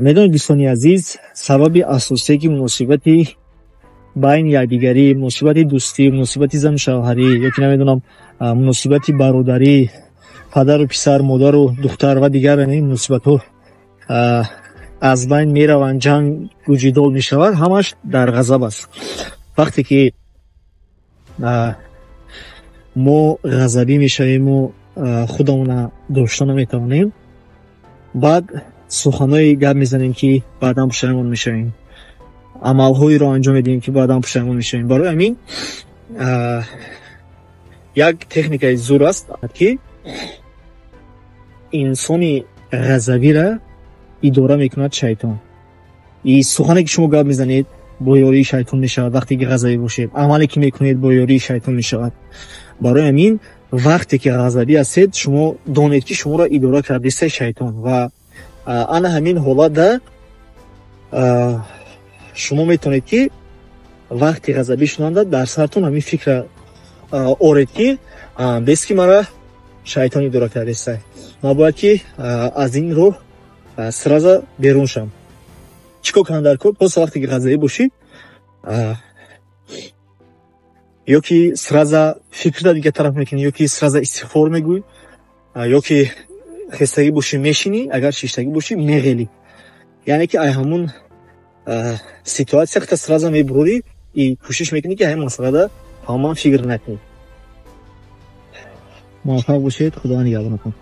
Медонед, дӯстони азиз, сабаби асосие, ки муносибати байни якдигарӣ, муносибати дӯстӣ, муносибати зану шавҳарӣ ёки, намедонам, муносибати бародарӣ, падару писар, модару духтар ва дигар ин муносибатҳо аз байн мераванд, ҷангу ҷидол мешавад, ҳамаш дар ғазаб аст. Вақте ки мо ғазабӣ мешавему худамона дошта наметавонем, баъд суханҳое гап мезанем, ки баъдан пушаймон мешавем, амалҳоеро анҷом медиҳем, ки баъдан пушаймон мешавем. Барои ҳамин як техникаи зур аст, ки инсони ғазабира идора мекунад шайтон. И сухане, ки шумо гап мезанед, бо ёрии шайтон мешавад. Вақте ки ғазабӣ бошед, амале, ки мекунед, бо ёрии шайтон мешавад. Барои ҳамин вақте ки ғазабӣ ҳастед, шумо донед, ки шуморо идора кардиста шайтон, ва ана ҳамин ҳолатда шумо метавонед, ки вақти ғазабӣ шунанда дар сартон ҳамин фикра оред, ки бес ки мара шайтон идора кардиста, ман бояд ки аз ин роҳ сразу берун шавам. Чӣ кор кунам дар кор? Просто вақте ки ғазабӣ бошӣ, ё ки сразу фикрда дигар тараф мекунӣ, ё ки сразу истиғфор мегӯӣ, ё ки хестагӣ бошӣ, мешинӣ, агар шиштагӣ бошӣ, меғелӣ. Яъне ки ай ҳамун ситуация хата сразу мебурӣ и кӯшиш мекунӣ, ки ҳамин масъалада тамоман фикр накунӣ. Муваффақ бошед, Худованд нигаҳбонатон.